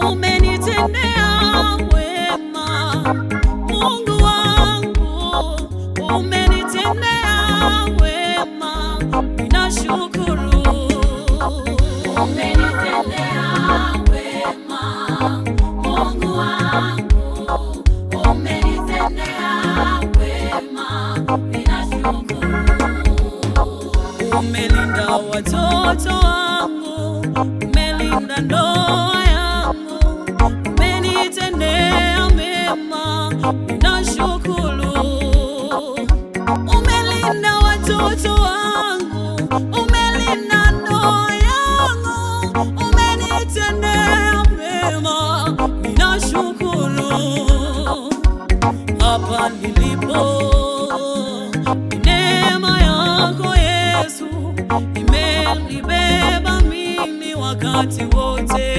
Umenitendea wema, Mungu wangu, umenitendea wema, ninashukuru. Umenitendea wema, Mungu wangu, umenitendea wema, ninashukuru. Umelinda watoto wangu, umelinda ndoa yangu, umenitendea mema, ninashukuru. Umelinda watoto wangu, umelinda ndoa yangu, umenitendea mema, ninashukuru. Hapa nilipo ni neema yako Yesu, imenibeba mimi wakati wote.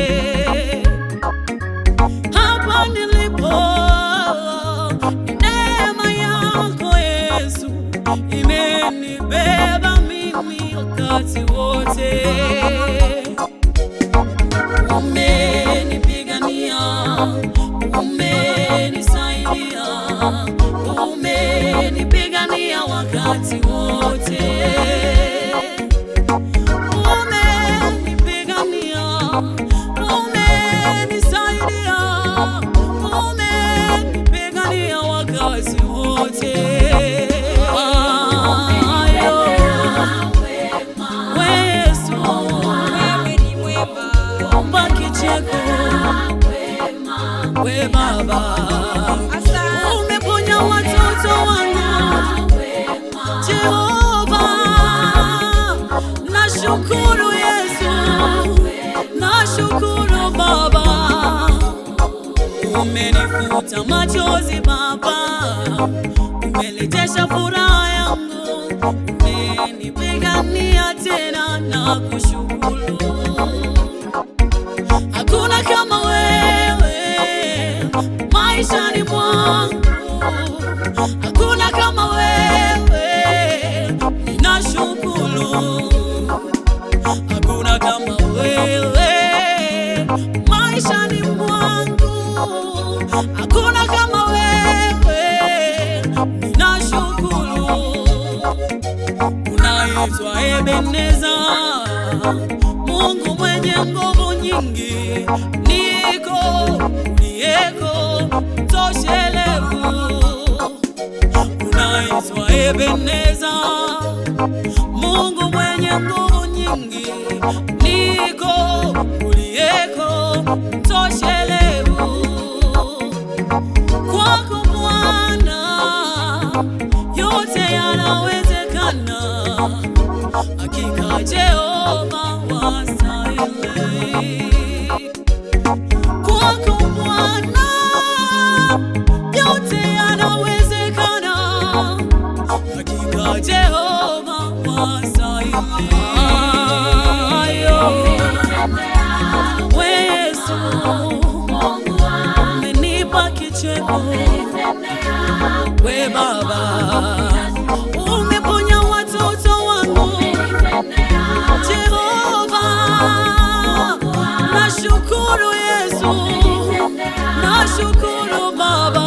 Hapa nilipo ni neema yako Yesu, imenibeba mimi wakati wote. Umenipigania, umenisaidia, umenipigania wakati wote. Umenipigania, umenisaidia, umenipigania wakati wote. Ayo, Wema, Yesu, Wewe ni mwema. omba kicheko, wema, we Baba, Asante. umeponya watoto wangu wema, Jehova, nashukuru Yesu, nashukuru Baba, umenifuta machozi Baba, umelejesha furaha yangu, umenipigania tena na kushukuru. Hakuna kama wewe maishani mwangu, hakuna kama wewe, ninashukuru. Hakuna kama wewe maishani mwangu, hakuna kama wewe, ninashukuru. Unaitwa Ebeneza, Mungu mwenye nguvu nyingi, niko uliyeko mtoshelevu. Unaitwa Ebeneza, Mungu mwenye nguvu nyingi, niko uliyeko mtoshelevu. Kwako Bwana yote yanawezekana, hakika Jehova wastahili. Kwako Bwana yote yanawezekana, hakika Jehova wastahili. Ayo, we Yesu, Mungu wangu, umenipa kicheko, umenitendea we Baba, umeponya watoto wangu umenitendea Jehova, nashukuru Yesu, nashukuru Baba.